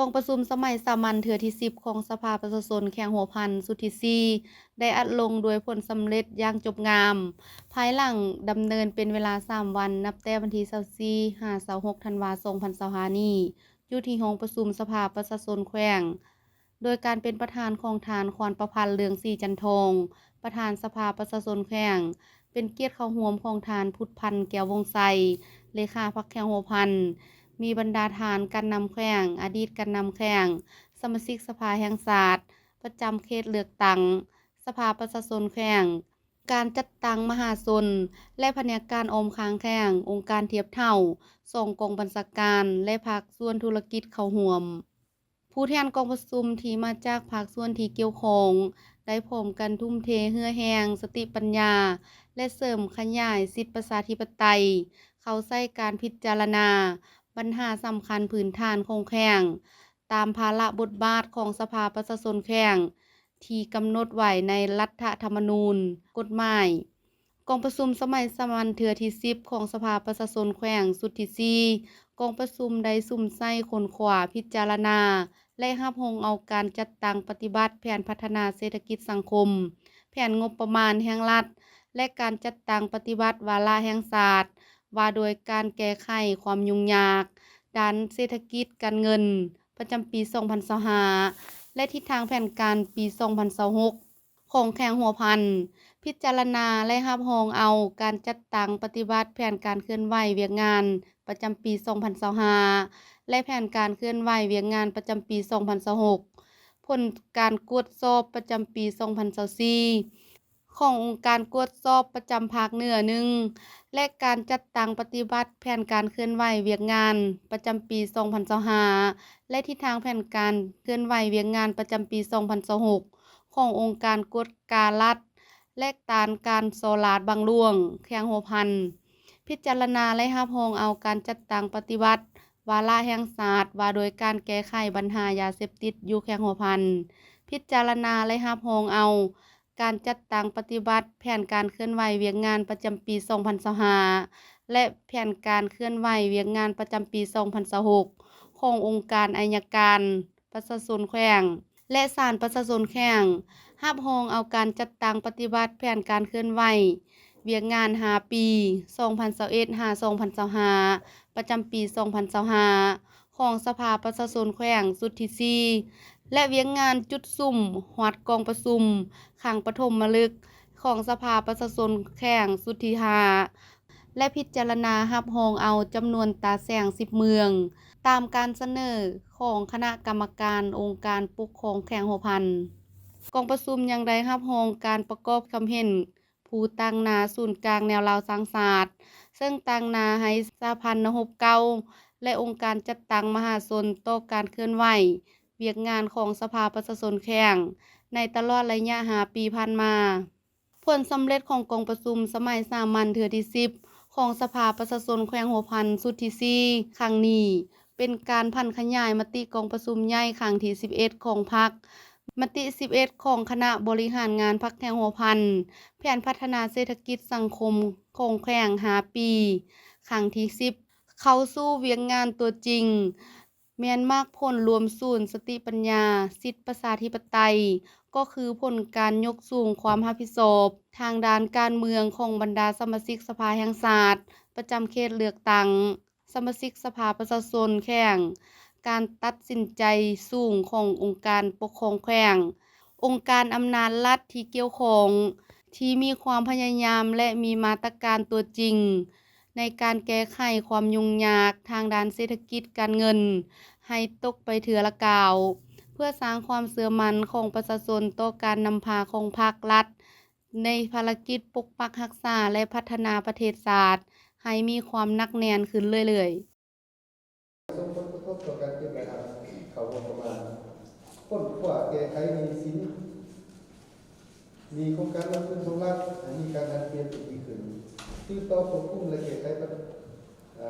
ກອງປະຊຸມສະໄໝສາມັນເທື່ອທີສິບຂອງສະພາປະຊາຊົນແຂວງຫົວພັນຊຸດທີສີ່ ໄດ້ອັດລົງດ້ວຍຜົນສຳເລັດຢ່າງຈົບງາມ ພາຍຫຼັງດຳເນີນເປັນເວລາສາມວັນ ນັບແຕ່ວັນທີຊາວສີ່ຫາຊາວຫົກທັນວາສອງພັນຊາວຫ້ານີ້ ຢູ່ທີ່ຫ້ອງປະຊຸມສະພາປະຊາຊົນແຂວງ ໂດຍການເປັນປະທານຂອງທ່ານ ຄອນປະພັນ ເລືອງສີຈັນທອງ ປະທານສະພາປະຊາຊົນແຂວງ, ເປັນກຽດເຂົ້າຮ່ວມຂອງທ່ານ ພຸດພັນ ແກ້ວວົງໄຊ ເລຂາພັກແຂວງຫົວພັນ, ມີບັນດາທ່ານການນຳແຂວງ, ອາດີດການນຳແຂວງ, ສະມາຊິກສະພາແຫ່ງຊາດ ປະຈຳເຂດເລືອກຕັ້ງ ສະພາປະຊາຊົນແຂວງ, ການຈັດຕັ້ງມະຫາຊົນ ແລະ ພະແນກການອ້ອມຂ້າງແຂວງ, ອົງການທຽບເທົ່າ, ສອງກອງບັນຊາການ ແລະ ພາກສ່ວນທຸລະກິດເຂົ້າຮ່ວມ. ຜູ້ແທນກອງປະຊຸມທີ່ມາຈາກພາກສ່ວນທີ່ກ່ຽວຂ້ອງ ໄດ້ພ້ອມກັນທຸ່ມເທເຫື່ອແຮງ, ສະຕິປັນຍາ ແລະ ເສີມຂະຫຍາຍສິດປະຊາທິປະໄຕ ເຂົ້າໃສ່ການພິຈາລະນາບັນຫາສຳຄັນພື້ນຖານຂອງແຂວງ ຕາມພາລະບົດບາດຂອງສະພາປະຊາຊົນແຂວງ ທີ່ກຳນົດໄວ້ໃນລັດຖະທຳມະນູນ, ກົດໝາຍ. ກອງປະຊຸມສະໄໝສາມັນເທື່ອທີສິບຂອງສະພາປະຊາຊົນແຂວງຊຸດທີສີ່ ກອງປະຊຸມໄດ້ສຸມໃສ່ຄົ້ນຄວ້າ, ພິຈາລະນາ ແລະ ຮັບຮອງເອົາການຈັດຕັ້ງປະຕິບັດແຜນພັດທະນາເສດຖະກິດສັງຄົມ, ແຜນງົບປະມານແຫ່ງລັດ ແລະ ການຈັດຕັ້ງປະຕິບັດວາລະແຫ່ງຊາດ ວ່າໂດຍການແກ້ໄຂຄວາມຫຍຸ້ງຍາກດ້ານເສດຖະກິດການເງິນ ປະຈຳປີສອງພັນຊາວຫ້າ ແລະ ທິດທາງແຜນການປີສອງພັນຊາວຫົກ ຂອງແຂວງຫົວພັນ, ພິຈາລະນາ ແລະ ຮັບຮອງເອົາການຈັດຕັ້ງປະຕິບັດແຜນການເຄື່ອນໄຫວວຽກງານປະຈຳປີສອງພັນຊາວຫ້າ ແລະ ແຜນການເຄື່ອນໄຫວວຽກງານປະຈຳປີສອງພັນຊາວຫົກ, ຜົນການກວດສອບປະຈຳປີສອງພັນຊາວສີ່ ຂອງອົງການກວດສອບປະຈຳພາກເໜືອໜຶ່ງ ແລະ ການຈັດຕັ້ງປະຕິບັດແຜນການເຄື່ອນໄຫວວຽກງານປະຈຳປີສອງພັນຊາວຫ້າ ແລະ ທິດທາງແຜນການເຄື່ອນໄຫວວຽກງານປະຈຳປີສອງພັນຊາວຫົກ ຂອງອົງການກວດກາລັດ ແລະ ຕ້ານການສໍ້ລາດບັງຫຼວງ ແຂວງຫົວພັນ, ພິຈາລະນາ ແລະ ຮັບຮອງເອົາການຈັດຕັ້ງປະຕິບັດວາລະແຫ່ງຊາດວ່າໂດຍການແກ້ໄຂບັນຫາຢາເສບຕິດຢູ່ແຂວງຫົວພັນ, ພິຈາລະນາ ແລະ ຮັບຮອງເອົາ ການຈັດຕັ້ງປະຕິບັດແຜນການເຄື່ອນໄຫວວຽກງານປະຈຳປີສອງພັນຊາວຫ້າ ແລະ ແຜນການເຄື່ອນໄຫວວຽກງານປະຈຳປີສອງພັນຊາວຫົກ ຂອງອົງການໄອຍະການປະຊາຊົນແຂວງ ແລະ ສານປະຊາຊົນແຂວງ, ຮັບຮອງເອົາການຈັດຕັ້ງປະຕິບັດແຜນການເຄື່ອນໄຫວວຽກງານຫ້າປີ ສອງພັນຊາວເອັດ ຫາ ສອງພັນຊາວຫ້າ ປະຈຳປີສອງພັນຊາວຫ້າ ຂອງສະພາປະຊາຊົນແຂວງຊຸດທີສີ່ ແລະ ວຽກງານຈຸດສຸມຮອດກອງປະຊຸມຄັ້ງປະຖົມມະລຶກຂອງສະພາປະຊາຊົນແຂວງຊຸດທີຫ້າ ແລະ ພິຈາລະນາຮັບຮອງເອົາຈຳນວນຕາແສງສິບເມືອງ ຕາມການສະເໜີຂອງຄະນະກຳມະການອົງການປົກຄອງແຂວງຫົວພັນ. ກອງປະຊຸມຍັງໄດ້ຮັບຮອງການປະກອບຄຳເຫັນ ຜູ້ຕາງໜ້າສູນກາງແນວລາວສ້າງຊາດ, ເຊິ່ງຕາງໜ້າໃຫ້ສະຫະພັນນັກຮົບເກົ່າ ແລະ ອົງການຈັດຕັ້ງມະຫາຊົນຕໍ່ການເຄື່ອນໄຫວວຽກງານຂອງສະພາປະຊາຊົນແຂວງ ໃນຕະຫຼອດໄລຍະຫ້າປີຜ່ານມາ. ຜົນສຳເລັດຂອງກອງປະຊຸມສະໄໝສາມັນເທື່ອທີສິບ ຂອງສະພາປະຊາຊົນແຂວງຫົວພັນຊຸດທີສີ່ ຄັ້ງນີ້ ເປັນການຜັນຂະຫຍາຍມະຕິກອງປະຊຸມໃຫຍ່ຄັ້ງທີສິບເອັດຂອງພັກ, ມະຕິສິບເອັດຂອງຄະນະບໍລິຫານງານພັກແຂວງຫົວພັນ, ແຜນພັດທະນາເສດຖະກິດສັງຄົມຂອງແຂວງຫ້າປີ ຄັ້ງທີສິບ ເຂົ້າສູ່ວຽກງານຕົວຈິງ ແມ່ນໝາກຜົນລວມສູນສະຕິປັນຍາ ສິດປະຊາທິປະໄຕ ກໍຄືຜົນການຍົກສູງຄວາມຮັບຜິດຊອບທາງດ້ານການເມືອງຂອງບັນດາສະມາຊິກສະພາແຫ່ງຊາດປະຈຳເຂດເລືອກຕັ້ງ, ສະມາຊິກສະພາປະຊາຊົນແຂວງ, ການຕັດສິນໃຈສູງຂອງອົງການປົກຄອງແຂວງ, ອົງການອຳນາດລັດທີ່ກ່ຽວຂ້ອງ ທີ່ມີຄວາມພະຍາຍາມ ແລະ ມີມາດຕະການຕົວຈິງ ໃນການແກ້ໄຂຄວາມຫຍຸ້ງຍາກທາງດ້ານເສດຖະກິດການເງິນໃຫ້ຕົກໄປເທື່ອລະກ້າວ, ເພື່ອສ້າງຄວາມເຊື່ອໝັ້ນຂອງປະຊາຊົນຕໍ່ການນຳພາຂອງພັກລັດ ໃນພາລະກິດປົກປັກຮັກສາ ແລະ ພັດທະນາປະເທດຊາດໃຫ້ມີຄວາມໜັກແໜ້ນຂຶ້ນເລື້ອຍໆ. ສົ່ງຜົນກະທົບຕໍ່ການເກັບລາຍຮັບເຂົ້າງົບປະມານ, ຄົ້ນຄວ້າແກ້ໄຂໜີ້ສິນ, ໜີ້ໂຄງການລົງທຶນຂອງລັດໃຫ້ມີການຫັນປ່ຽນທີ່ດີຂຶ້ນ, ສືບຕໍ່ຄວບຄຸມ ແລະ ແກ້ໄຂບັນ ເອີ່